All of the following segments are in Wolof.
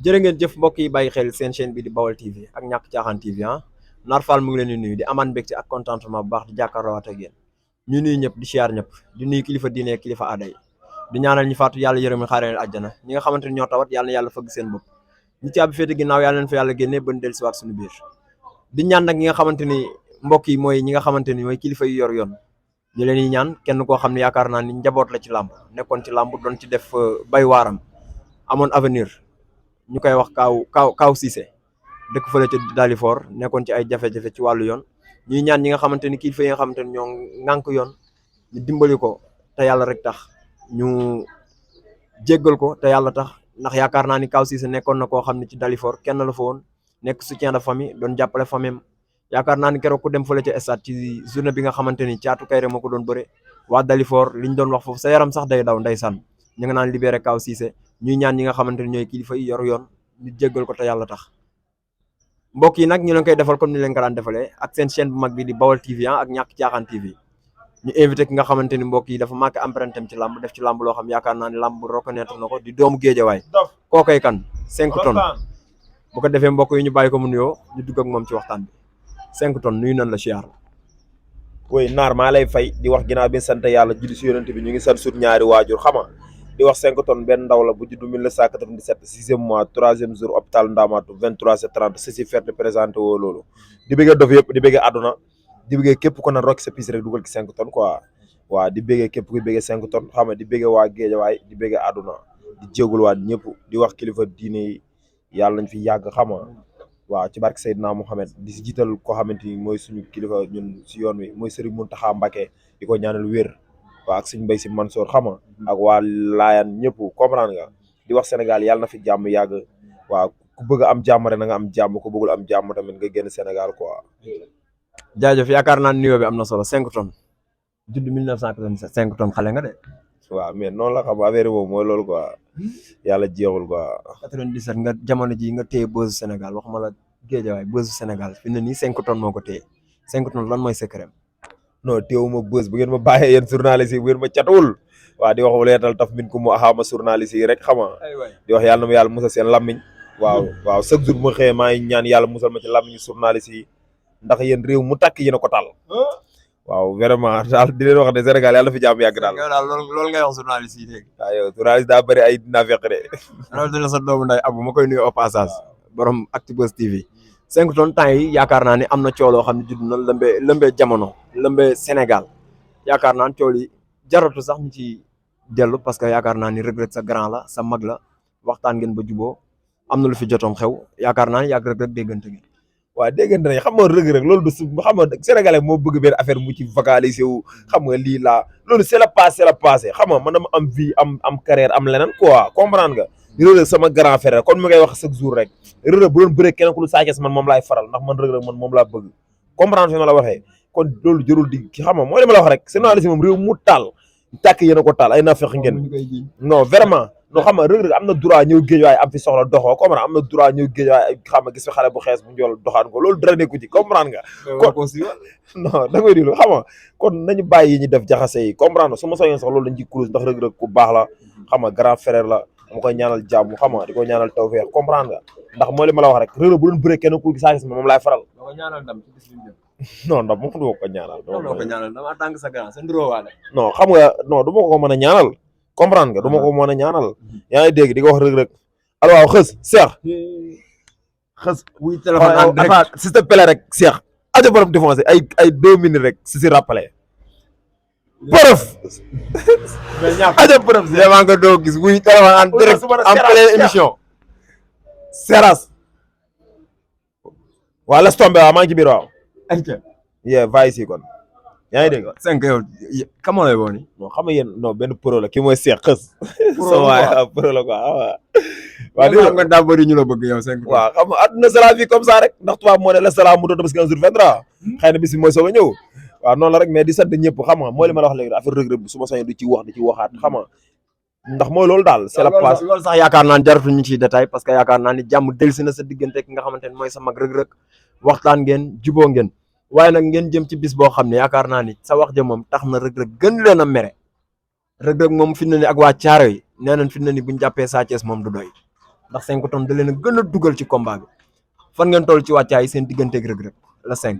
jërë ngeen jëf mbokk yi bàyyi xel seen chaîne bi di Baol TV ak ñàkk caaxaan TV Nar Fall mu ngi leen di nuyu di amaan mbégte ak contentement bu baax di jàkkaarloowaat ak yéen ñu nuyu ñëpp di siyaar ñëpp di nuyu kilifa diine kilifa aada yi di ñaanal ñi faatu yàlla yërëm xaaree leen àjjana ñi nga xamante ni ñoo tawat yàlla na yàlla fëgg seen bopp ñi caabi féete ginnaaw yàlla leen fa yàlla génnee bën del siwaat suñu biir di ñaan nag ñi nga xamante ni mbokk yi mooy ñi nga xamante ni mooy kilifa yu yor yoon di leen di ñaan kenn koo xam ne yaakaar naa ni njaboot la ci làmb nekkoon ci làmb doon ci def bay waaram amoon avenir ñu koy wax Kaaw Cissé dëkk fële ca Dalifort nekkoon ci ay jafe-jafe ci wàllu yoon ñuy ñaan ñi nga xamante ni kilifa yi nga xamante ni ñoo ŋànk yoon ñu dimbali ko te yàlla rek tax ñu jéggal ko te yàlla tax ndax yaakaar naa ni Kaaw Cissé nekkoon na koo xam ne ci Dalifort kenn la fa woon nekk soutien de famille doon jàppale famille yaakaar naa ni keroog ku dem fële ca stade ci journée bi nga xamante ni Caatu Kayre moo ko doon bëre waa Dalifort liñ doon wax foofu sa yaram sax day daw ndeysaan ñu nga naan libéré Kaaw Cissé ñuy ñaan ñi nga xamante ni ñooy kilifa yi yor yoon ñu jéggal ko te yàlla tax mbokk yi nag ñu leen koy defal comme ni leen ko daan defalee ak seen chaîne bu mag bi di Baol TV ak ñàkk caaxaan TV ñu invité ki nga xamante ni mbokk yi dafa marqué empreinte am ci làmb def ci làmb loo xam yaakaar naa ni làmb reconnaître na ko di doomu géejawaay kookay kan 5 tonnes bu ko defee mbokk yi ñu bàyyi ko mu nuyoo ñu dugg ak moom ci waxtaan bi 5 tonnes nuyu nan la siyaar woy Naar maa lay fay di wax ginnaaw bi sant yàlla julli si yonent bi ñu ngi sant suñu ñaari waajur xama di wax 5 tonnes benn ndaw la bu juddu 1997 sixième mois troisième jour hôpital Ndamatou 23h30 si ferte présenté woo loolu di bëggee dof yëpp di bëggee àdduna di bëggee képp ko na rokk sa pis rek dugal ci 5 tonnes quoi waaw di bëggee képp kuy bëggee 5 tonnes xam nga di bëggee waa Géejawaay di bëggee àdduna di jéegul waat ñëpp di wax kilifa diine yi yàlla nañ fi yàgg xam nga waaw ci barke Seydina Mohamed di si jiital koo xamante ni mooy suñu kilifa ñun si yoon wi mooy Serigne Mountakha Mbacké di ko ñaanal wér waaw ak suñu mbay si Mansour xam nga ak waa Laayaan ñëpp comprendre nga di wax Sénégal yàlla na fi jàmm yàgg waaw ku bëgg am jàmm rek na nga am jàmm ku bëggul am jàmm tamit nga génn Sénégal quoi. jaajëf yaakaar naa nuyoo bi am na solo 5 tonnes judd 1987 5 tonnes xale nga de. waaw mais noonu la xam affaire boobu mooy loolu quoi yàlla jeexul quoi. 97 nga jamono ji nga téye buzz Sénégal waxuma la Géejawaay buzz Sénégal fi mu ne nii 5 tonnes moo ko téye 5 tonnes lan mooy secret. non teewuma bës bu ngeen ma bàyyee yéen journaliste yi bu ngeen ma catawul waaw di wax leetal taf min ku mu axaama journaliste yi rek xama di wax yàlla na ma yàlla musal seen lammiñ waaw chaque jour bu ma xëyee maa ngi ñaan yàlla musal ma ci lammiñu journaliste yi ndax yéen réew mu tàkk yéen a ko taal waaw vraiment daal di leen wax ne Sénégal yàlla na fi jàmm yàgg daal loolu ngay wax journaliste yi léegi waaw yow journaliste daa bëri ay naafeq de loolu dina sa doomu nday Abu ma koy nuyu au passage borom Actubuzz TV 5 tonnes temps yi yaakaar naa ne am na cooloo xam ne judd na lëmbee jamono lëmbee Sénégal yaakaar naa ne cool yi jaratu sax ñu ci dellu parce que yaakaar naa ni Reug Reug sa grand la sa mag la waxtaan ngeen ba juboo am na lu fi jotoon xew yaakaar naa ne yàgg Reug Reug déggante gi waaw déggante nañ xam nga Reug Reug loolu du su xam nga sénégalais moo bëgg benn affaire mu ci vocalisé wu xam nga lii laa loolu c'est le passé xam nga man dama am vie am carrière am leneen quoi comprendre nga Reug Reug sama grand frère kon mi ngay wax chaque jour rek Reug Reug bu doon bëree keneen ku lu Sa Thiès man moom laay faral ndax man Reug Reug man moom laa bëgg comprendre fi ma la waxee kon loolu jërul di ki xam nga mooy li ma la wax rek journaliste moom réew mu taal tàkk yéen a ko taal ay naafeq ngeen non vraiment non xam nga Reug Reug am na droit ñëw géej waaye am fi soxla doxoo comprendre am na droit ñëw géej waaye xam nga gis fi xale bu xees bu njool doxaan ko loolu dara nekku ci comprendre nga kon non da ngay dilu xam nga kon nañu bàyyi yi ñu def jaxase yi comprendre su ma soñoon sax loolu dañ ci cruise ndax Reug Reug ku baax la xam nga grand frère la mu koy ñaanal jàmm xam nga di ko ñaanal tawfeex comprendre nga ndax mooy li ma la wax rek Reug Reug bu doon bëree kenn ku Sa Thiès moom laay faral non ndax moom du ma ko ñaanal dama tàng sa grand sa nduróowaale non xam nga non du ma ko mën a ñaanal comprendre nga du ma ko mën a ñaanal yaa ngi dégg di ko wax Reug Reug alors waaw xës Cheikh xës wuy téléphone en direct si te pele rek Cheikh aja borom défoncé ay 2 minutes rek si rappelé preuve aja preuve si maa nga doo gis wuy téléphone en direct en pleine émission Seras waaw laisse tomber waaw maa ngi ci biir waaw yee vayi si kon yaa ngi dégg 5 yow kamo lay woon non xam nga yéen non benn pro la ki mooy Cheikh xës so waay pro la quoi waaw xam nga daa bëri ñu la bëgg yow 5 waaw xam nga àdduna c'est la vie comme ça rek ndax tubaab moo ne la salaam mu doon parce que un jour viendra xëy na bis bi mooy soog a ñëw waaw noonu la rek mais di sant ñëpp xam nga mooy li ma la wax léegi affaire Reug Reug bi su ma soñee du ci wax di ci waxaat xam nga ndax mooy loolu daal c'est la place loolu sax yaakaar naa ni jaratu ñu ciy détail parce que yaakaar naa ni jàmm delsi na sa diggante ki nga xamante ne mooy sa mag Reug Reug waxtaan ngeen juboo ngeen waaye nag ngeen jëm ci bis boo xam ne yaakaar naa ni sa wax ja moom tax na Reug Reug gën leen a mere Reug Reug moom fi na ni ak waa Caaro yi nee nañ fi na ni buñ jàppee Sa Thiès moom du doy ndax 5 tonnes da leen a gën a dugal ci combat bi fan ngeen toll ci wàccaay seen digganteeg Reug Reug la 5.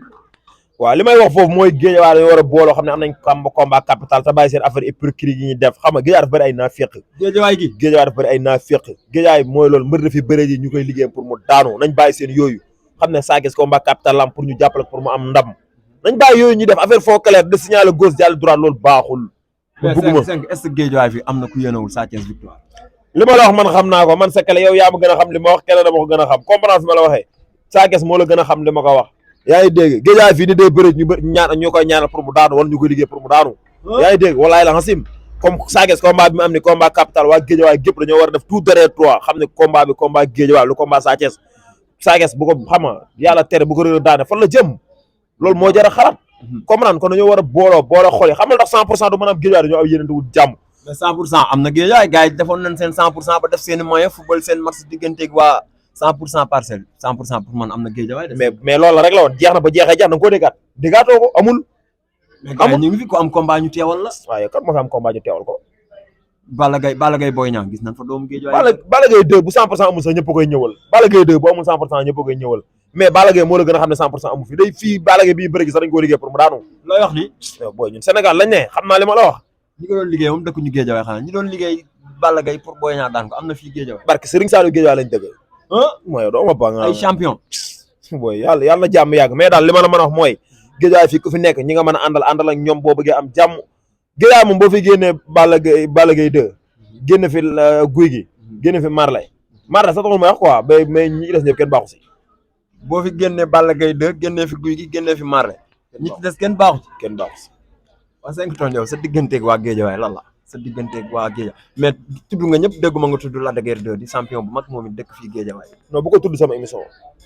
waaw li may wax foofu mooy Guédiawaye dañoo war a booloo xam ne am nañ combat capital te bàyyi seen affaire hypocrite yi ñuy def xam nga Guédiawaye dafa bëri ay naafeq. Guédiawaye dafa bëri ay naafeq Guédiawaye mooy loolu mbër dafi bëre ji ñu koy liggéey pour mu daanu nañ bàyyi seen yooyu xam ne Sa Thiès combat capital la am pour ñu jàppale pour mu am ndam nañ bàyyi yooyu ñuy def affaire fond clair de signaler gauche jàll droite loolu baaxul. bugguma 5 est-ce que Guédiawaye fi am na ku yéenewul Sa Thiès victoire. li ma la wax man xam naa ko man sa kale yow yaa ma gën a xam li ma wax keneen dama ko gën a xam comprendre fi ma la waxee Sa Thiès moo la gën a xam li ma ko wax yaa ngi dégg Guédiawaye fii ni day bëri ñu koy ñaanal pour mu daanu wala ñu koy liggéey pour mu daanu yaa ngi dégg walaay la xasim comme Sa Thiès combat bi mu am ni combat capital waa Guédiawaye gépp dañoo war a def tout derrière toi xam ne combat bi combat Guédiawaye lu combat Sa Thiès bu ko xama yàlla tere bu ko réer daane fan la jëm loolu moo jar a xalaat comprendre kon dañoo war a booloo xol yi xam nga tax 100% du mën a am Guédiawaye dañoo am yéenante wut jàmm mais 100% am na Guédiawaye gars yi defoon nañ seen 100% ba def seen moyen football seen match digganteeg waa 100% parcelle 100% pour man am na Guédiawaye. mais loolu la rek la woon jeex na ba jeexee jeex na nga koo déggaatoo ko amul. amul ñu ngi fi ko am combat ñu teewal la. waaye kan moo fi am combat ñu teewal ko. Balla Gaye Boy Niang gis nañ fa doomu Guédiawaye. Balla Gaye 2 bu 100% amul sax ñëpp a koy ñëwal Balla Gaye 2 bu amul 100% ñëpp a koy ñëwal mais Balla Gaye moo la gën a xam ne 100% amu fi day fii Balla Gaye bi ñu bëri gi sax dañ koo liggéey pour mu daanu. looy wax ni. booy ñun Sénégal lañ ne xam naa li ma la wax. ñi ko doon liggéey moom dëkk ñu Guédiawaye xanaa ñi doon liggéey Balla Gaye pour Boy Niang daan ko am na fii Guédiawaye. barke Serigne Saliou Guédiawaye lañ dëgg. mooy doo ma ba nga ay champion. booy yàlla na jàmm yàgg mais daal li ma la mën a wax mooy Guédiawaye fii ku fi nekk ñi nga mën a àndal ak ñoom boo bëggee am jàmm Guédiawaye moom boo fi génnee Balla Gaye 2 génn fi guy gi génn fi Marley sax taxul may wax quoi mais ñi des ñëpp kenn baaxu si. boo fi génnee Balla Gaye 2 génnee fi guy gi génnee fi Marley ñi ci des kenn baaxu si. kenn baaxu si. waa 5 tonnes yow sa digganteeg waa Guédiawaye lan la sa digganteeg waa Guédiawaye mais tudd nga ñëpp dégguma nga tudd Lac de Guiers 2 di champion bu mag moom it dëkk fii Guédiawaye. non bu ko tudd sama émission.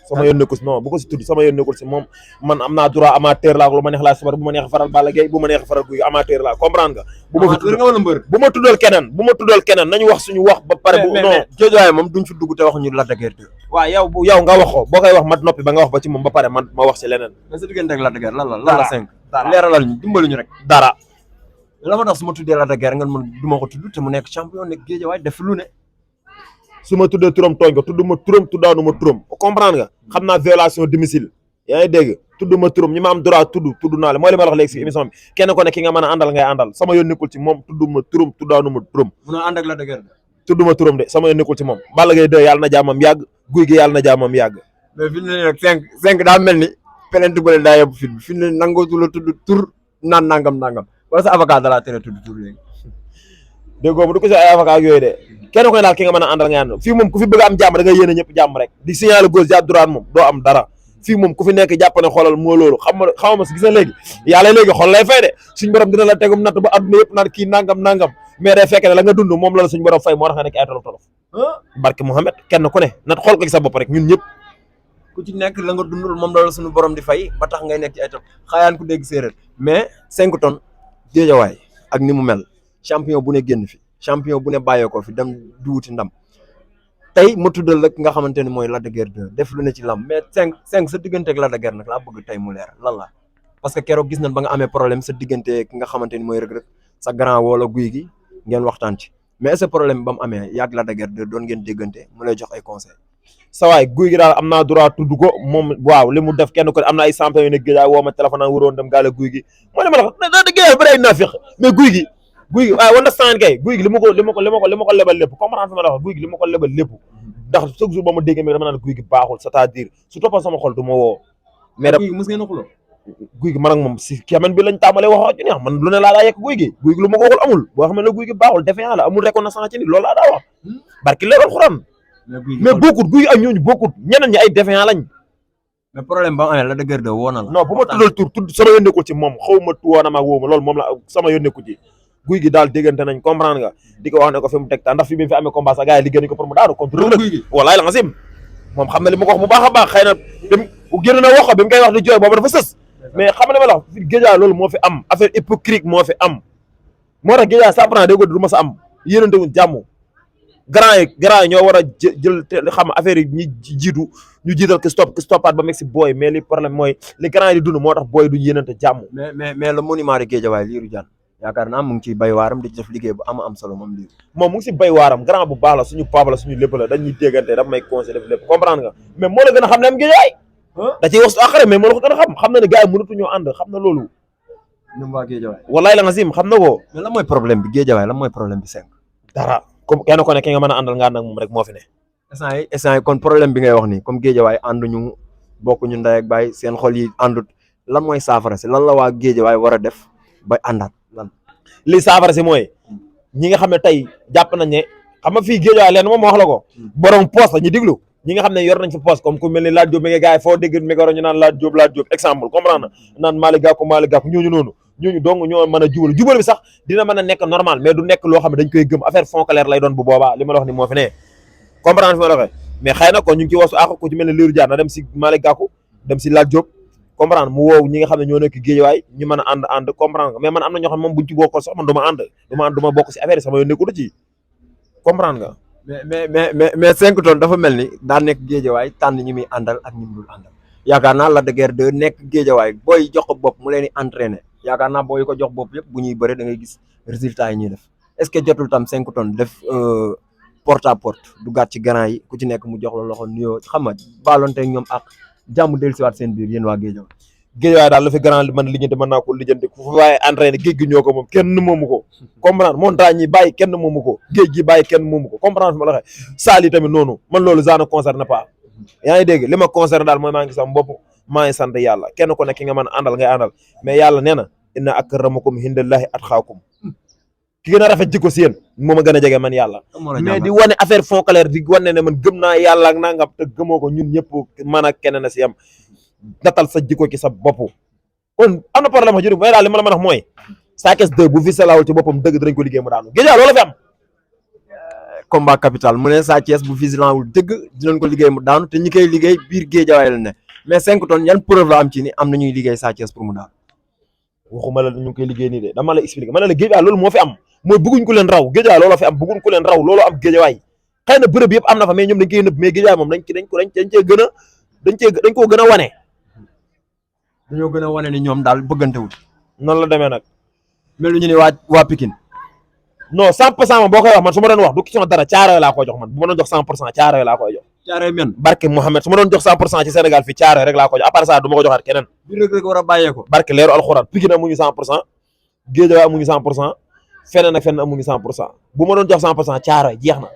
sama yoon nekkul si non bu ko si tudd sama yoon nekkul si moom man am naa droit amateur laa ko lu ma neex laa subar bu ma neex faral Balla Gaye bu ma neex faral guy amateur laa comprendre nga. bu ma tuddal keneen nañu wax suñu wax ba pare. bu non Guédiawaye moom duñ fi dugg te waxuñu Lac de Guiers 2. waaw yow nga wax ko boo koy wax ma noppi ba nga wax ba ci moom ba pare man ma wax si leneen. mais sa digganteeg Lac de Guiers lan la 5. leeralal ñu dimbali ñu rek. dara. la ma tax su ma tuddee Lac de Guiers nga man du ma ko tudd te mu nekk champion nekk Guédiawaye def lu ne. su ma tuddee turam tooñ ko tudd ma turam tuddaanu ma turam comprendre nga xam naa violation domicile yaa ngi dégg tudd ma turam ñi ma am droit tudd naa la mooy li ma la wax léegi si émission bi kenn ko ne ki nga mën a àndal ngay àndal sama yoon nekkul ci moom tudd ma turam tuddaanu ma turam. munoo ànd ak Lac de Guiers. tudd ma turam de sama yoon nekkul ci moom Balla Gaye 2 yàlla na jaamam yàgg guy gi yàlla na jaamam yàgg. mais fi mu ne nii nag 5 daa mel ni plainte bële daa yóbbu fi mu ne nangootu la tudd tur naan nangam wala sa avocat da laa tere tudd tur léegi. déggoo mu du ko si ay avocat ak yooyu de kenn ko ne daal ki nga mën a àndal ngay àndal fii moom ku fi bëgg am jàmm da ngay yéene ñëpp jàmm rek di signaler gauche jàpp droite moom doo am dara fii moom ku fi nekk jàpp ne xoolal moo loolu xam ma si gis na léegi yàlla léegi xool lay fay de suñ borom dina la tegum natt ba adduna yëpp naan kii nangam mais day fekk ne la nga dund moom la suñ borom fay moo tax nga nekk ay tolof barke Mouhamed kenn ku ne nat xool ko ci sa bopp rek ñun ñëpp ku ci nekk la nga dundul moom la suñu borom di fay ba tax ngay nekk ci ay tolof xaayaan ku dégg séeréer mais 5 tonnes Guédiawaye ak ni mu mel champion bu ne génn fi champion bu ne bàyyeekoo fi dem di wuti ndam tey ma tuddal la ki nga xamante ni mooy Lac de Guiers 2 def lu ne ci lam mais 5 sa diggante ak Lac de Guiers nag laa bëgg tey mu leer lan la parce que keroog gis nañ ba nga amee problème sa diggante ki nga xamante ni mooy Reug Reug sa grand wala guy gi ngeen waxtaan ci mais est-ce que problème ba mu amee yàgg Lac de Guiers 2 doon ngeen déggante mu lay jox ay conseils. sa waay guy gi daal am naa droit tudd ko moom waaw li mu def kenn ko am na ay champion yu ne Guédiawaye woo ma téléphone waroon dem gaale guy gi moo ne ma la wax Lac de Guiers ba day naafeq mais guy gi waaye understand kay guy gi li ma ko lebal lépp comprendre fi ma la wax guy gi li ma ko lebal lépp ndax chaque jour ba ma déggee mais dama naan guy gi baaxul c'est-à-dire su toppoon sama xol du ma woo mais guy gi mos ngeen a xuloo guy gi man ak moom si kemen bi lañ tàmbalee wax ci neex man lu ne laa daa yekk guy gi lu ma ko waxul amul boo xam ne la guy gi baaxul defe la amul reconnaissance ci ni loolu laa daa wax barki leeral xuraan mais bokkut guy gi ak ñooñu bokkut ñeneen ñi ay defe lañ mais problème ba amee Lac de Guiers 2 woo na la non bu ma tuddal tur tudd sama yoon nekkul ci moom xaw ma tuwoon ma woo ma loolu moom la sama yoon nekkul ci guy gi daal déggante nañ comprendre nga di ko wax ne ko fi mu teg ta ndax fi bi fi amee combat sa gars yi liggéey nañ ko pour mu daanu contre Reug Reug wallaay la nga sim moom xam na li ma ko wax bu baax a baax xëy na dem génn na wax ko bi mu koy wax di jooy boobu dafa sës mais xam na ma la wax fi Guédiawaye loolu moo fi am affaire hypocrite moo fi am moo tax Guédiawaye ça prend dégg du ma sa am yéenante wuñ jàmm grand yi ñoo war a jël xam affaire yi ñi jiitu ñu jiital ki stoppaat ba meg si booy mais li problème mooy li grand yi di dund moo tax booy duñ yéenante jàmm mais le monument de Guédiawaye Lirou Diane yaakaar naa mu ngi ciy bay waaram di def liggéey bu am solo moom lii. moom mu ngi si bay waaram grand bu baax la suñu papa la suñu lépp la dañuy déggante daf may conseil def lépp comprendre nga mais moo la gën a xam ne am géejawaay da ciy wax su àqare mais moo la ko gën a xam na ne gars yi mënatuñoo ànd xam na loolu ñoom waa géejawaay wallaay la nga sim xam na ko mais lan mooy problème bi géejawaay lan mooy problème bi 5 dara comme kenn ko ne ki nga mën a àndal nga ànd ak moom rek moo fi ne instant yi kon problème bi ngay wax nii comme géejawaay ànduñu bokkuñu ndey ak baay seen xol yi àndut lan mooy saafara si lan la waa géejawaay war a def ba àndaat lan li saafara si mooy ñi nga xam ne tey jàpp nañ ne xam nga fii géejawaay leen moom ma wax la ko borom poste la ñu diglu ñi nga xam ne yor nañ fi poste comme ku mel ni Lat Diop mi nga gars yi foo dégg micro ñu naan Lat Diop exemple comprendre na naan Malick Gakou ñooñu noonu ñooñu dong ñoo mën a jubal bi sax dina mën a nekk normal mais du nekk loo xam ne dañ koy gëm affaire foncalaire lay doon bu boobaa li ma la wax ni moo fi ne comprendre fi ma la waxee mais xëy na kon ñu ngi ci wasu àq ku ci mel ne Lirou Diane na dem si Malick Gakou dem si Lat Diop comprendre mu woow ñi nga xam ne ñoo nekk géejawaay ñu mën a ànd comprendre nga mais man am na ñoo xam ne moom buñ ci bokkal sax man du ma bokk si affaire yi sama yoon nekkul ci comprendre nga mais 5 tonnes dafa mel ni daa nekk géejawaay tànn ñi muy àndal ak ñi mu dul àndal yaakaar naa Lac de Guiers 2 nekk géejawaay booy jox ko bopp mu leen di entraîner yaakaar naa booy ko jox bopp yëpp bu ñuy bëre da ngay gis résultat yi ñuy def est-ce que jotul tam 5 tonnes def porte à porte du gàtt ci grand yi ku ci nekk mu jox la loxo nuyoo xam nga baalonte ñoom ak jàmm dellusiwaat seen biir yéen waa géejawaay daal la fi grand li mën a lijjanti mën naa ko lijjanti fu waaye entraîné géej gi ñoo ko moom kenn moomu ko comprendre montagne yi bàyyi kenn moomu ko géej gi bàyyi kenn moomu ko comprendre fi ma la waxee saal yi tamit noonu man loolu ça ne concerne pas yaa ngi dégg li ma concerne daal mooy maa ngi sama bopp maa ngi sant yàlla kenn ku nekk ki nga mën a àndal ngay àndal mais yàlla nee na inna akramakum hindallahi atqaakum ki gën a rafet jikko si yéen moom a gën a jege man yàlla mais di wane affaire foncalaire di wane ne man gëm naa yàlla ak nangam te gëmoo ko ñun ñëpp man ak keneen a si yam datal sa jikko ci sa bopp kon am na problème wax jërëjëf mais daal li ma la mën a wax mooy Sa Thiès 2 bu fi salawul ci boppam dëgg dinañ ko liggéey mu daanu géej loolu fi am. combat capital mu ne Sa Thiès bu vigilant wul dëgg dinañ ko liggéey mu daanu te ñi koy liggéey biir géejawaay la ne mais 5 tonnes yan preuve la am ci ni am na ñuy liggéey Sa Thiès pour mu daanu. waxuma la ñu ngi koy liggéey nii de dama la expliquer ma ne la géejawaay loolu moo fi am mooy bëgguñ ku leen raw géejawaay looloo fi am bëgguñ ku leen raw looloo am géejawaay xëy na bërëb yëpp am na fa mais ñoom dañ koy nëbb mais géejawaay moom dañ koo gën a wane dañoo gën a wane ni ñoom daal bëggante wut noonu la demee nag mel ñu ne waa Pikine non 100% boo koy wax man su ma doon wax du question dara Caaroy laa koy jox man bu ma doon jox 100% Caaroy laa koy jox Caaroy men barke Mouhamed su ma doon jox 100% ci Sénégal fii Caaroy rek laa koy jox à part ça du ma ko joxaat keneen bi rek war a bàyyee ko barke leeru alxuraan Pikine amuñu 100% Guédiawaye amuñu 100% feneen ak feneen amuñu 100% bu ma doon jox 100% Caaroy jeex na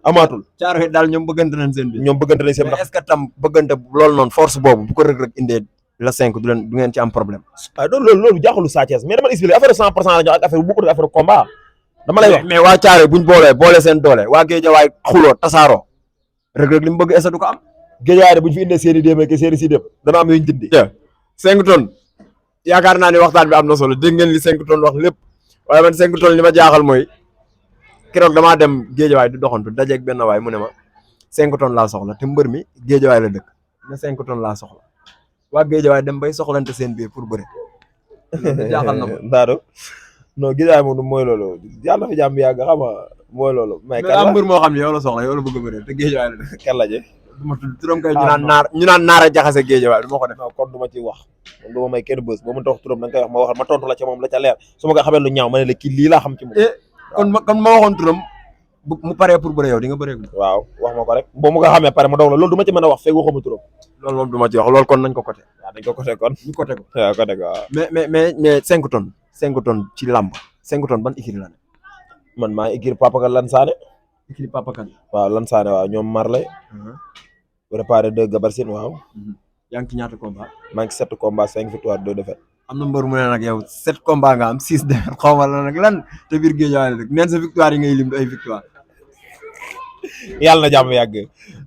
amaatul Caaroy daal ñoom bëggante nañ seen biir ñoom bëggante nañ seen mais est-ce que tam bëggante loolu noonu force boobu bu ko Reug Reug indee la 5 du ngeen ci am problème waaw loolu jaaxalu Sa Thiès mais dama la expliqué affaire 100% la jox ak affaire bu ko affaire combat dama lay wax mais waa Caaroy buñ boole seen doole waa Guédiawaye xuloo tasaaroo Reug Reug li mu bëgg est-ce que du ko am Guédiawaye buñ fi indee série déem ak série si déem dana am yuñ jëndi 5 tonnes yaakaar naa ne waxtaan bi am na solo dégg ngeen li 5 tonnes wax lépp waaye man 5 tonnes li ma jaaxal mooy keroog damaa dem Guédiawaye di doxantu dajeeg benn waay mu ne ma 5 tonnes laa soxla te mbër mi Guédiawaye la dëkk ne 5 tonnes laa soxla waa Guédiawaye dem bay soxlante seen biir pour bëre jaaxal na ma daado non Guédiawaye moom mooy loolu yàlla fi jàmm yàgg xam nga mooy loolu mais am mbër moo xam ne yow la soxla yow la bëgg a bëre te Guédiawaye la dëkk kan la je du ma tudd turam kay ñu naan naar a jaxase Guédiawaye du ma ko def kon du ma ci wax du ma may kenn bës boo mën ta wax turam da nga koy wax ma tontu la ca moom la ca leer su ma ko xamee lu ñaaw ma ne la kii lii laa xam ci moom kon ma waxoon turam mu paree pour bëre yow di nga bëree waaw wax ma ko rek boo mu nga xamee pare ma doog la loolu du ma ci mën a wax feeg waxuma turam loolu moom du ma ci wax loolu kon nañ ko côté waaw dañ ko côté kon ñu côté ko waaw côté ko waaw mais 5 tonnes ci làmb 5 tonnes ban écurie la ne man maa écurie Papa Kan Lansane écurie Papa Kan waaw Lansane waaw ñoom Marley préparé 2 Gabarsine waaw yaa ngi ci ñaata combat maa ngi 7 combat 5 victoire 2 défaite am na mbër mu ne nag yow 7 combat nga am 6 défaite xaw ma la nag lan te biir Guédiawaye rek neen sa victoire yi ngay lim ay victoire yàlla na jàmm yàgg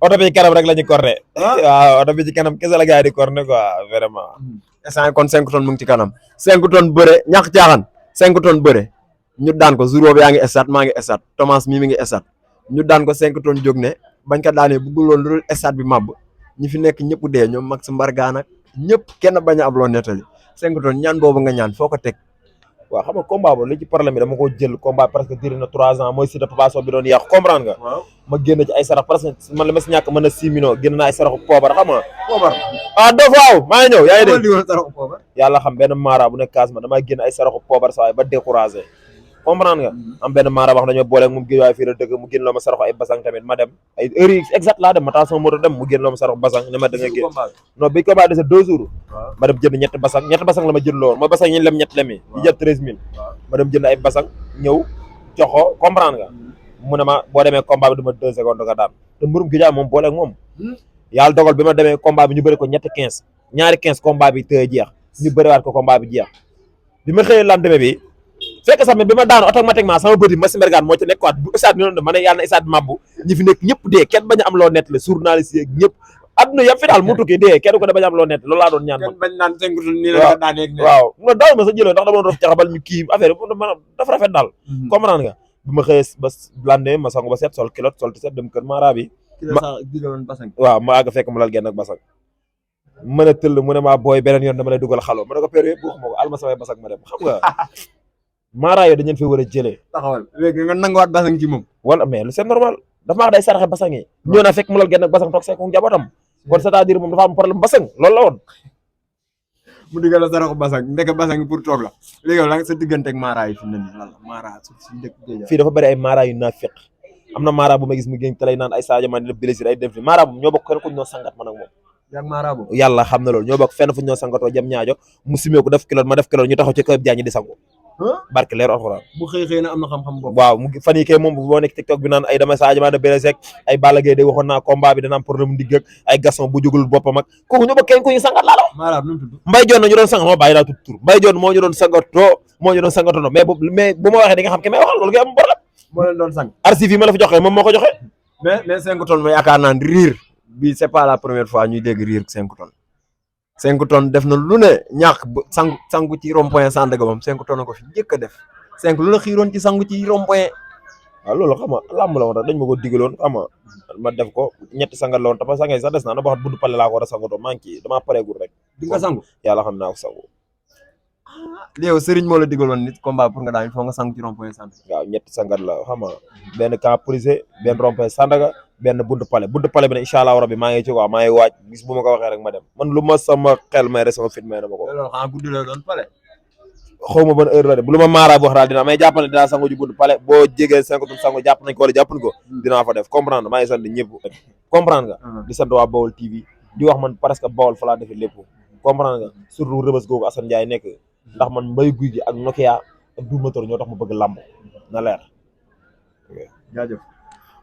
oto bi ci kanam rek la ñu corné waaw oto bi ci kanam kese la gars yi di corné quoi vraiment instant kon 5 tonnes mu ngi ci kanam 5 tonnes bëre ñàkk caaxaan 5 tonnes bëre ñu daan ko jour boobu yaa ngi stade maa ngi stade Thomas mi ngi stade ñu daan ko 5 tonnes jóg ne bañ ko daanee bëggul woon lu dul stade bi màbb ñi fi nekk ñëpp dee ñoom Max Mbargane ak ñëpp kenn bañ a ab loo nettali 5 tonnes ñaan boobu nga ñaan foo ko teg waaw xam nga combat boobu li ci problème bi dama ko jël combat presque duré na 3 ans mooy si de Papa Sow bi doon yàqu comprendre nga. waaw ma génn ci ay sarax presque man la ma si ñàkk mën na 6 millions génn naa ay saraxu poobar xam nga. poobar. doo waaw maa ngi ñëw yaa ngi dégg. di woon saraxu poobar. yàlla xam benn maara bu nekk kaas ma damaa génn ay saraxu poobar saa waay ba découragé comprendre nga. am benn maara wax dañoo boole moom géej waaye fii la dëgg mu génn loo ma saraxu ay basang tamit ma dem ay heure yi exact laa dem ma taal sama moto dem mu génn loo ma saraxu basang ne ma da nga génn non bi combat dese 2 jours ma dem jënd ñetti basang la ma jënd loon mooy basang yi lem ñett lemi yi jël 13000 ma dem jënd ay basang ñëw jox ko comprendre nga mu ne ma boo demee combat bi du ma 2 secondes nga daan te mburum gi moom boole ak moom yàlla dogal bi ma demee combat bi ñu bëri ko ñetti 15 ñaari 15 combat bi tëye jeex ñu bëriwaat ko combat bi jeex bi ma xëyee lendemain bi fekk sax bi ma daanu automatiquement sama bëti Massi Mbergane moo ci nekkuwaat bu stade bi noonu ma ne yàlla na stade mabbu ñi fi nekk ñëpp dee kenn bañ a am loo nett la journaliste yeeg ñëpp adduna yëpp fi daal mu tukki dee kenn ko ne bañ a am loo nett loolu laa doon ñaan man bañ naan Senghtoune nii la daanee waaw non daaw ma sa jëloon ndax dama doon rof caxabal ñu kii affaire bi dafa rafet daal comprendre nga bi ma xëyee ba lendemain ma sangu ba set sol kilot sol ti set dem kër Mara bi waaw ma àgg fekk mu lal genn ak basang mën a tëll mu ne maa booy beneen yoon dama lay dugal xaloo ma ne ko père yëpp wax ma ko alma samay basang ma dem xam nga Mara yooyu dañu leen fi war a jëlee taxawal léegi nga nanguwaat basang ci moom wala mais lu c'est normal dafa maa day saraxe basang yi ñëw naa fekk mu lal genn ak basang toog seek mu njabootam kon c'est-à-dire moom dafa am problème basang loolu la woon mu digal la saraxu basang ndeke basang pour toog la léegi yow la sa diggante ak Mara yi fi mu ne nii lan la Mara si dëkk fii dafa bëri ay Mara yu naafiq am na Mara bu ma gis mu génn te lay naan ay Sadio Mané la blessure ay dem fi Mara bu ñoo bokk kenn ku ñoo sangat man ak moom yaa ngi Mara boobu yàlla xam na loolu ñoo bokk fenn fu ñoo sangatoo jam ñaajo mu simee ko def kiloon ma def kiloon ñu taxaw ci kër jaañi di sangu barke leeru alxuraan bu xëy na am na xam-xam boobu waaw mu fan yi kay moom boo nekk TikTok bi naan ay dama Sadio Mané blessé ak ay Balla Gaye de waxoon naa combat bi dana am problème ndigg ak ay Gaston bu jugul boppam ak kooku ñoo bokk kenn ku ñu sangat laa la Mara nu mu tudd Mbaye Dione ñu doon sangat moo bàyyi laa tudd tur Mbaye Dione moo ñu doon sangatoo mais bu ma waxee di nga xam ki may waxal loolu ngay am problème moo leen doon sang archive yi ma la fi joxee moom moo ko joxe mais Senghtoune ma yaakaar naan riir bi c'est pas la première fois ñuy dégg riir Senghtoune def na lu ne ñàkk sangu ci rond-point Sandaga moom Senghtoune ko fi njëkk a def lu la xiiroon ci sangu ci rond-point waaw loolu xam nga làmb la woon rek dañ ma ko digaloon xam nga ma def ko ñetti sangat la woon tapa sangay sax des naa na ba wax bundu pale laa ko war a sangatoo maa ngi kii damaa pareegul rek di nga sangu yàlla xam naa ko sangu léegi Serigne moo la digaloon nit combat pour nga daan il faut nga sangu ci rond-point Sandaga waaw ñetti sangat la xam nga benn camp policier benn rond-point Sandaga benn buntu pale bi ne incha allah rabbi maa ngi ci quoi maa ngi waaj gis bu ma ko waxee rek ma dem man lu ma sama xel may rek sama fit may na ma ko loolu xanaa guddi la doon pale xaw ma ban heure la de bu lu ma Mara bi wax daal dinaa may jàpp ne dinaa sangu ji buntu pale boo jégee Senghtoune sangu jàpp nañ ko wala jàppuñ ko dinaa fa def comprendre maa ngi sant ñëpp comprendre nga di sant waa Bawol TV di wax man presque Bawol fa laa defee lépp comprendre nga surtout rëbës googu Assane Ndiaye nekk ndax man mbay guy gi ak Nokia ak du moteur ñoo tax ma bëgg lamb na leer jaajëf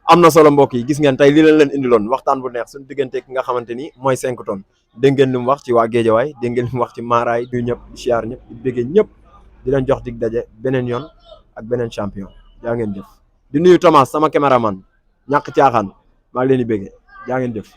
am na solo mbokk yi gis ngeen tey lii leen indiloon waxtaan bu neex suñu diggante ki nga xamante ni mooy Senghtoune dégg ngeen li mu wax ci waa Géejawaay dégg ngeen li mu wax ci Mara yi ñëpp di siyaar ñëpp di béggee ñëpp di leen jox dig daje beneen yoon ak beneen champion jaa ngeen jëf di nuyu Thomas sama caméraman ñàkk caaxaan maa ngi leen di béggee jaa ngeen jëf